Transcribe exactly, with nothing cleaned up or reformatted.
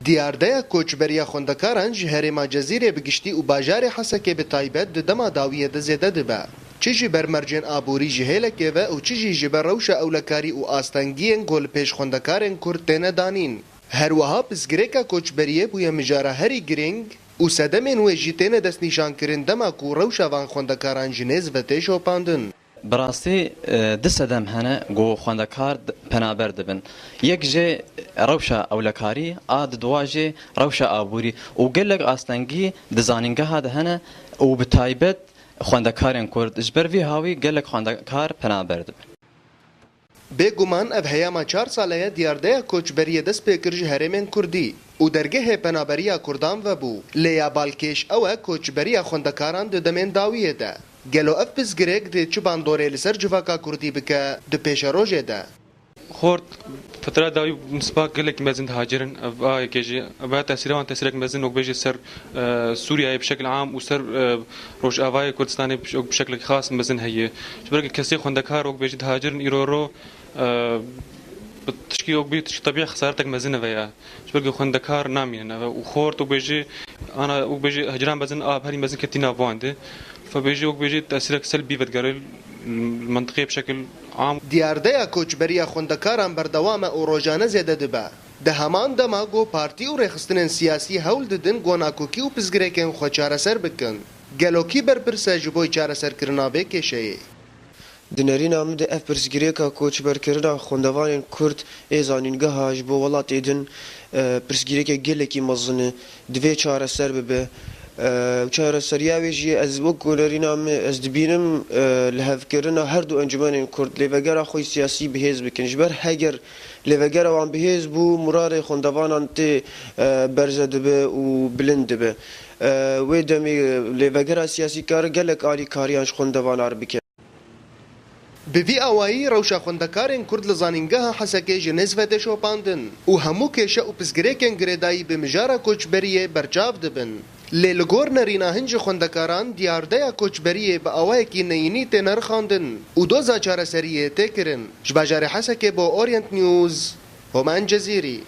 Diyardeya koçberiya xwendekaran ji herêma Cezîrê bi giştî û bajarê Hesekê bi taybet di dema dawiyê de zêde dibe. Çi ji ber mercên aborî ji hêlekê ve û çi jî ji ber rewşa ewlekarî û astengiyên ku li pêş xwendekarên Kurd têne danîn. Her wiha pirsgirêka koçberiyê bûye mijara herî girîng û sedemên wê jî têne destnîşankirin dema ku rewşa van xwendekaran ji nêz ve tê şopandin. Bi rastî, e, du sedem hene ku xwendekar d-, penaber dibin. Yek jê rewşa ewlekarî, a di dua jê rewşa aborî û gelek astengî di zanîngeha de hene û bi taybet xwendekarên Kurd. Ji ber vî hawî gelek xwendekar penaber dibin. Bêguman ev heyama çar sale ye diyardeya koçberiyê dest pê kir ji herêmên Kurdî û dergehê penaberiya Kurdan vebû. Lê ya balkêş ew e koçberiya xwendekaran di demên dawiyê de. Gelo ev pirsgirêk dê çi bandorê li ser civaka Kurdî bike di pêşerojê de? Xort, fitra dawî nisba gelekî mezin dihacirin. Ev ayekê jî, ev tesîra wan tesîrek mezin wek bêjî ser, e, Sûriyeyê bi şekil am û ser, e, Rojavayê Kurdistanê bi, bi şekilek xas mezin heye. Ji ber ku kesê xwendekar wek bêjî dihacirin îro ro, e, bi tişkî wek bêjî tişkî tebî xesaretek mezin ve ya. Ji ber ku xwendekar namînin eve û xort wek bêjî ana wek bêjî hicran mezin a bi herî mezin ketî nav wan de. Fe bêjî wek bêjî tesîrek selbî vedigerê li mentiqê bi şekil am. Diyardeya koçberiya xwendekaran berdewam e û rojane zêde dibe. Di heman dema ku partî û rêxistinên siyasî hewl didin ku nakokî û pirsgirêkên xwe çareser bikin. Gelo kî berpirs e ji bo çareserkirina vê kêşeyê? Di nerîna min de ev pirsgirêka koçberkirina xwendevanên Kurd ê zanîngeha ji bo welatê din, e, pirsgirêkek gelekî mezin e, divê çareser bibe. E, çareseriya wê jî ez wek ku nerîna min ez dibînim, e, lihevkirina her du encûmenên Kurd lêvegera xwe yî siyasî bihêz bikin. Ji ber heger lêvegera wan bihêz bû, murarê xwendevanan tê, e, berze dibe û bilind dibe. E, wê demê lêvegera siyasî kar gelek alîkariyan ji xwendevanan re bike. Bi vî awayî rewşa xwendekarên Kurd li Zanîngeha Hesekê ji nêz ve tê şopandin û hemû kêşe û pirsgirêkên girêdayî bi mijara koçberiyê berçav dibin. Lê li gor nerîna hin ji xwendekaran, diyardeya koçberiyê bi awayekî neyînî tê nerixandin û doza çareseriyê tê kirin. Ji bajarê Hesekê bo Orient News, Homan Cezîrî.